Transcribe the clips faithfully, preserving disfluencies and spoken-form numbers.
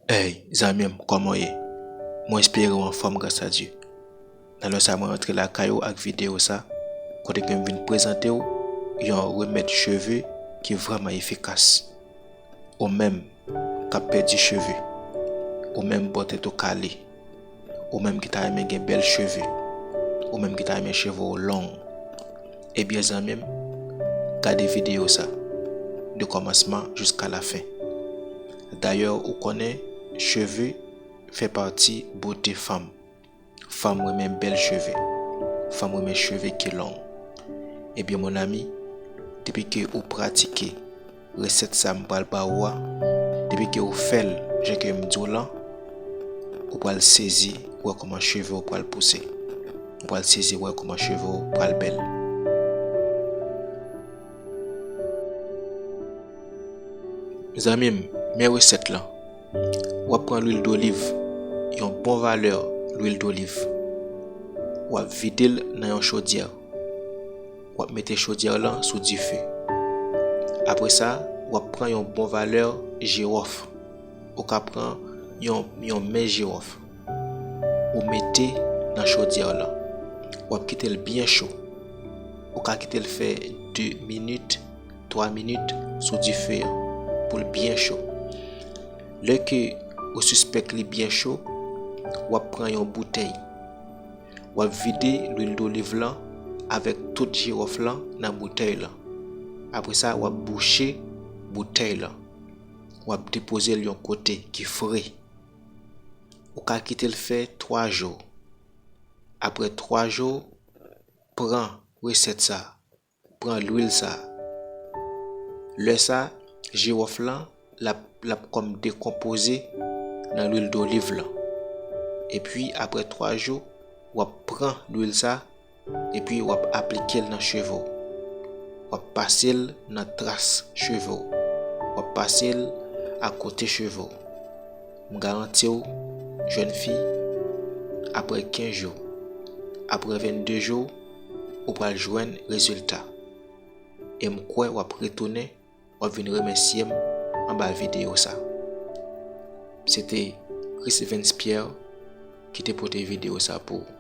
Hey, zanmi m, kòman w ye? Mwen espere w anfòm, gras a Dye. Nan lè sa, mwen rantre lakay ou ak videyo sa, kote ke m vin prezante w yon remèd cheve ki vrèman efikas. Ou menm k ap pèdi cheve, ou menm bò tèt ou kale, ou menm ki ta renmen gen bèl cheve, ou menm ki ta renmen cheve w long, ebyen, zanmi m, gade videyo sa, de kòmansman jiska lafen. Dayè, ou konnen, cheve fè pati bote fanm. Fanm renmen bèl cheve. Fanm renmen cheve ki long. Ebyen, mon ami, depi ke ou pratike resèt sa m pral ba ou a, depi ke ou fè l jan ke m di w lan, ou pral sezi wè kòman cheve w pral pouse. Ou pral sezi wè kòman cheve w pral bèl. Zanmi m, men resèt lan. W ap pran lwil doliv, yon bon valè lwil doliv. W ap vide l nan yon chodyè. W ap mete chodyè lan sou dife. Apre sa, w ap pran yon bon valè jiwòf. Ou ka pran yon, yon men jiwòf. Ou mete nan chodyè lan. W ap kite l byen cho. Ou ka kite l fè de minit, twa minit sou dife an pou l byen cho. Lè ke ou sispèk li byen cho, w ap pran yon boutèy. W ap vide lwil doliv lan avèk tout jiwòf lan nan boutèy lan. Apre sa, w ap bouche boutèy lan. W ap depoze l yon kote ki fre. Ou ka kite l fè twa jou. Apre twa jou, pran resèt sa. Pran lwil sa. Lè sa, jiwòf lan, l ap, l ap kòm dekonpoze nan lwil doliv lan. Epi, apre twa jou, w ap pran lwil sa, epi w ap aplike l nan cheve w. W ap pase l nan tras cheve w. W ap pase l akote cheve w. M garanti w, jèn fi, apre kenz jou, apre vennde jou, ou pral jwenn rezilta. E m kwè w ap retounen, w ap vin remèsye m anba videyo sa. Se te Chris Evens Pierre ki te pote videyo sa pou ou.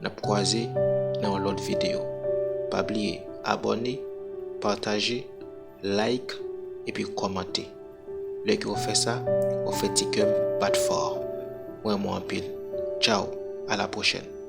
N ap kwaze nan yon lòt videyo. Pa bliye abòne, pataje, like, epi kòmante. Lè ke w fè sa, w fè ti kè m bat fò. Mwen renmen w anpil. Tchaw, a la pwochèn.